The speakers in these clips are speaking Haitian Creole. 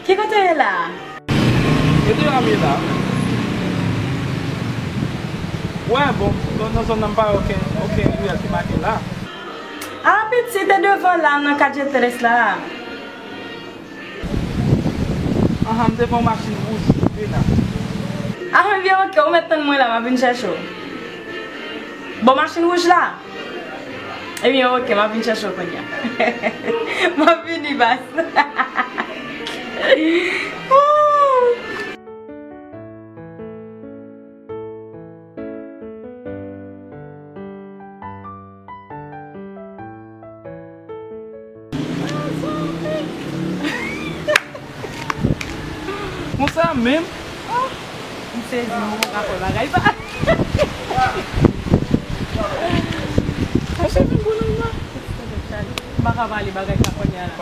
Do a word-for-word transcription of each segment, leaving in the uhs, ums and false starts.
Ki kote w ye la? Yo deyò a m ye la. Wè, bon, nan, nan zòn nan m pa wè okenn, okenn riyèl ki make la. A, pitit, te devan la, nan katye tres la. Anhan, m te pran yon machin wouj, rive la. A, ebyen, oke, ou mèt tann mwen la, m ap vin chèche w. Bò machin wouj la? Ebyen, oke, m ap vin chèche w kounye a. M ap vini, baz. Konsa menm? M sezi, mwen pa ka fè bagay sa. Sa se vin pou nou la. M pa ka pale bagay sa kounye a la.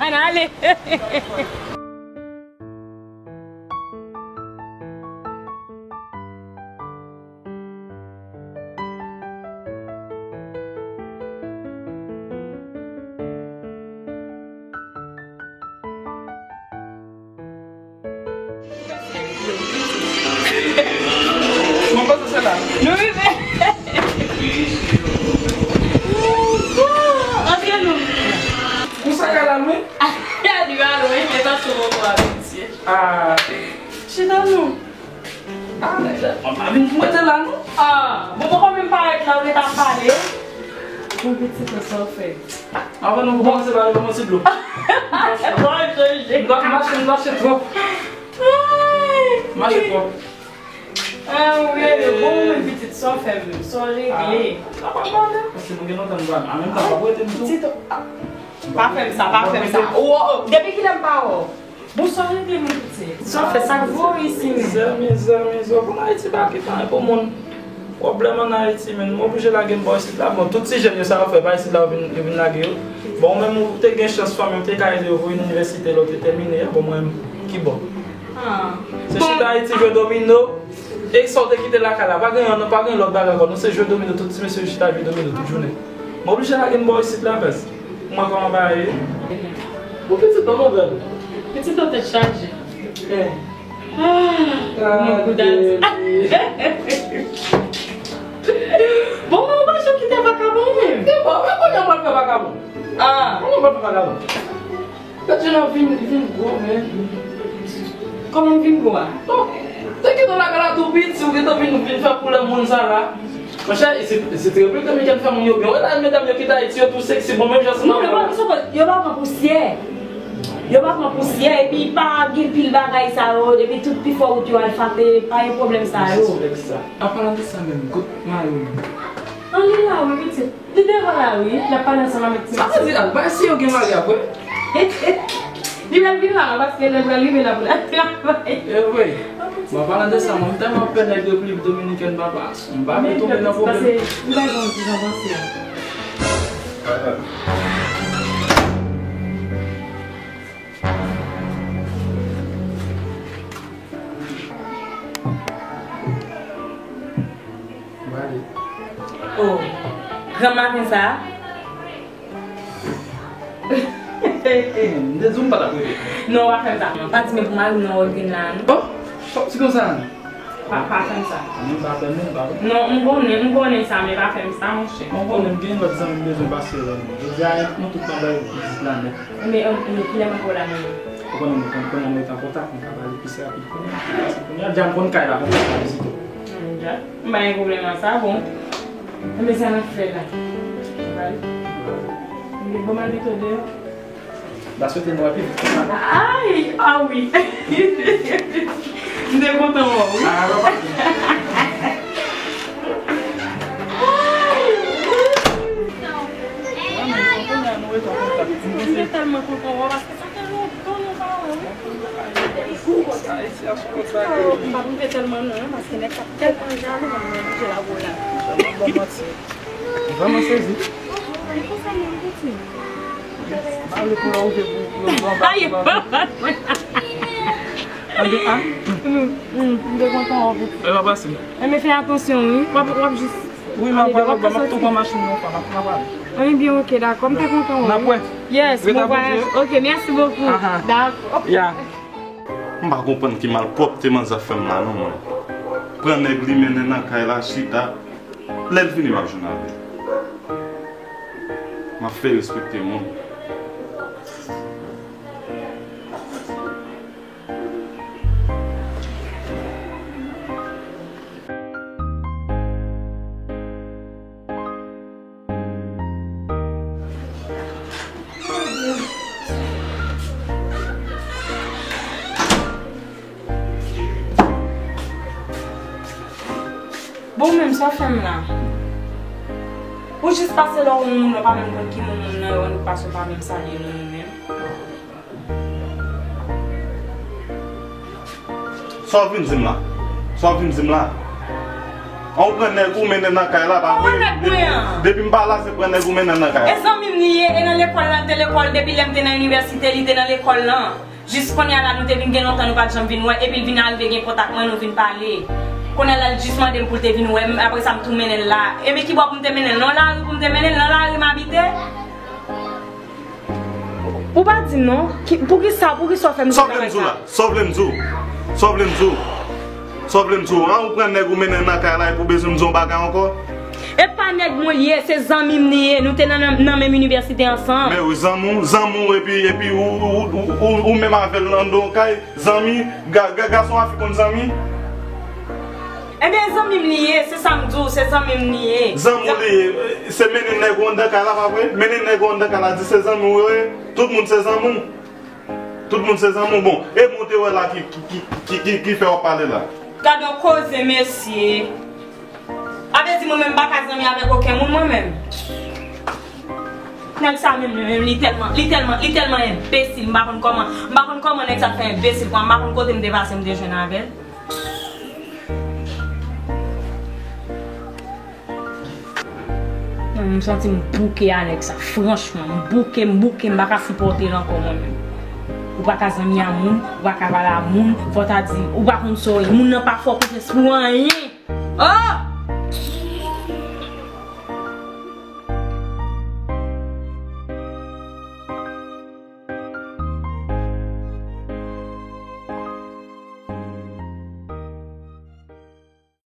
Ann ale. Mwen panse se la. Nou rive. Antre nou. Konsa ka la lwen? Li pa lwen, men pa sou moto a, piti. Ah. Chita nou. Ah, nèg la, mwen pa vin pou mete la, non. Ah, bon, poko menm parèt la, ou ret ap pale. Bon, pitit, sa w fè? Avan nou kòmanse pale, kòmanse dlo. Bon, Joje. M pa mache, m mache twòp. Mache twòp. Ah, wi, bon, men pitit, sa w fè menm, sa w regle? Ah, sa pa pale, paske nou gen lontan nou pa, an menm tan, pa pou rete m tou. Pitit, ah, pa fè m sa, pa fè m sa. Ou, ou, depi kilè m pa wè w? Bon, sa w regle, mon pitit? Sa w fè, sa k voye isi menm? Mizè, mizè, mizè. Ou konn Ayiti pa ki pa pou moun. Pwoblèm ann Ayiti, menm. M oblije lage m bò isit la. Bon, tout ti jèn yo, sa yo fè, pa isit la, yo vin, yo vin lage yo. Bon, ou menm, ou te gen chans, fanmi w te ka ede w voye nan inivèsite lè w te tèmine a. Bon, mwen menm, ki bò? Ah. Se chita Ayiti, jwe domino. E sa w te kite lakay la, pa gen, pa gen lòt bagay ankò, non, se jwe domino, tout ti mesye yo chita jwe domino tout jounen. M oblije lage m bò isit la, baz. Mwen kòman bagay ye? Bon, pitit, ban m nouvèl. Pitit, ou tèt chaje. Eh. Ah, mon kou dadi. Bon, men ou pa janm kite vakabon menm. E bon, men kounye a mwen fè vakabon. Ah. Kounye a mwen fè vakabon. Tèt Juna vin, vin gwo, men. Kòman m vin gwo a? Bon, te kite w lakay la tou piti, ou gentan vin, vin fè koulè moun sa la. Monchè, isit, isit Repiblik Dominikèn fè moun yo byen. Wè la, medam yo kite Ayiti, yo tou seksi, bon, menm jan se nòmal. Non, yo pa, yo pa pran pousyè. Yo pa pran pousyè, epi pa gen pil bagay sa yo, epi tout pifò wout yo alfate, pa gen pwoblèm sa yo. An palan de sa menm, kot mari w menm? An li la, wi, pitit. Li devan la, wi. L ap pale ansanm avèk ti mesye. Sa vle di, al bay si yo gen mari apre. Li pral vin la, paske lè l pral rive la pou l al travay. E vre. Bon, an palan de sa, mwen, m tèlman pè nèg Repiblik Dominikèn, papa. M pa vle tonbe nan pwoblèm. Pase, m pa jan, ti jan panse a. Oh, granm maten sa a? M te di w m pa t ap rele. Non, pa fè m sa. Pa di men pou mari m nan wòl vin la, non. Oh, ti konsa. Pa, pa fè m sa. Mwen pa fè m, pa fè m. Non, m konnen, m konnen sa, men pa fè m sa, monchè. Mwen konnen m gen lòt zanmi m bezwen pase la. Jodi a, nou tout nan bay vizit la nèt. Men, men kilè m ap wè w la menm? Ou konnen mwen konn konnen nou ret an kontak, nou ka pale plis rapid kounye a. Paske kounye a, deja m konn kay la, konn sa vizite w. Deja, m pa gen pwoblèm ak sa, bon. Enben, sa n ap fè la? Bye. Bon, m al mete w deyò. M ta swete nou wè pi vit konsa. Ay, ah wi. M te kontan wè w, wi. Ah, papa. Mwen menm, konprann nou ret an kontak. M te tèlman kontan wè w, paske sa fè lontan nou pa wè, wi. Ayiti a sou lòt bagay. M pa twouve tèlman non, paske nèg sa tèlman jalou, mwen, mwen, je la vola. Bon manti. Vrèman sezi. Li konsa menm, piti. Pale pou lè ou vle pou, pou lè ou anba. Ay, papa. Anbe a? M, m, m te kontan wè w, piti. E pa pase. Enben fè atansyon, wi. W ap, w ap jis Wi, m ap prale, m ap tou pran machin nan, m ap prale. Ebyen, ok, dakò, m te kontan wè w. N ap wè. Yes, bon vwayaj. Ok, mèsi bokou. Dakò. Ya. M pa konprann ki malpwòpte manzè ap fè m la non, mwen. Pran nèg li mennen nan kay la, chita. Lè l vini, m ap jwenn avè l. M ap fè respekte moun. Bon, menm sa w fè m la. Ou jis pase lè w wè yon moun, ou pa menm konn ki moun moun nan, ou pase, ou pa menm salye moun menm. Sa w vin di m la? Sa w vin di m la? An, ou pran nèg ou mennen nan kay la, pa vre? Depi m pa la, se pran nèg ou mennen nan kay la. E zanmi m li ye, e nan lekòl la, l te lekòl, depi lè m te nan inivèsite, li te nan lekòl lan. Jis kounye a la, nou te vin gen lontan, nou pa t janm vin wè, epi l vin arive gen kontak mwen, nou vin pale. Kounye a la, l jis mande m pou l te vin wè m, apre sa, m tou mennen l la. Ebyen, ki bò pou m te mennen l? Nan lari pou m te mennen l? Nan lari m abite? Ou pa di m non. Ki, poukisa, poukisa w fè m travay sa? Sa w vle m di w la? Sa w vle m di w? Sa w vle m di w? Sa w vle m di w? An, ou pran nèg ou mennen nan kay la epi w bezwen m di w yon bagay ankò? E pa nèg mwen li ye, se zanmi m li ye. Nou te nan, nan, nan menm inivèsite ansanm. Men wi, zanmi w, zanmi w epi, epi ou, ou, ou, ou, ou menm avè l nan do yon kay. Zanmi, ga, ga, gason a fi konn zanmi? Ebyen, zanmi m li ye, se sa m di w, se zanmi m li ye. Zanmi w li ye, se mennen nèg ou anndan kay la, pa vre? Mennen nèg ou anndan kay la, di se zanmi w yo ye. Tout moun se zanmi w. Tout moun se zanmi w. Bon, e bon te wè la ki, ki, ki, ki, ki, ki fè w ap pale la. Gad yon koze, mesye. A vle di mwen menm m pa ka zanmi avèk okenn moun mwen menm. Nèg sa menm, li menm, li tèlman, li tèlman, li tèlman enbesil, m pa konn kòman, m pa konn kòman nèg sa fè enbesil, m pa konn kote m te pase, m te jwenn avè l. Mwen, m santi m bouke a nèg sa, franchman, m bouke, m bouke, m pa ka sipòte l ankò mwen menm. Ou pa ka zanmi a moun, ou pa ka pale a moun, fò ta di, ou pa konn sa w ye, moun nan pa fè w konfyans pou anyen. Oh!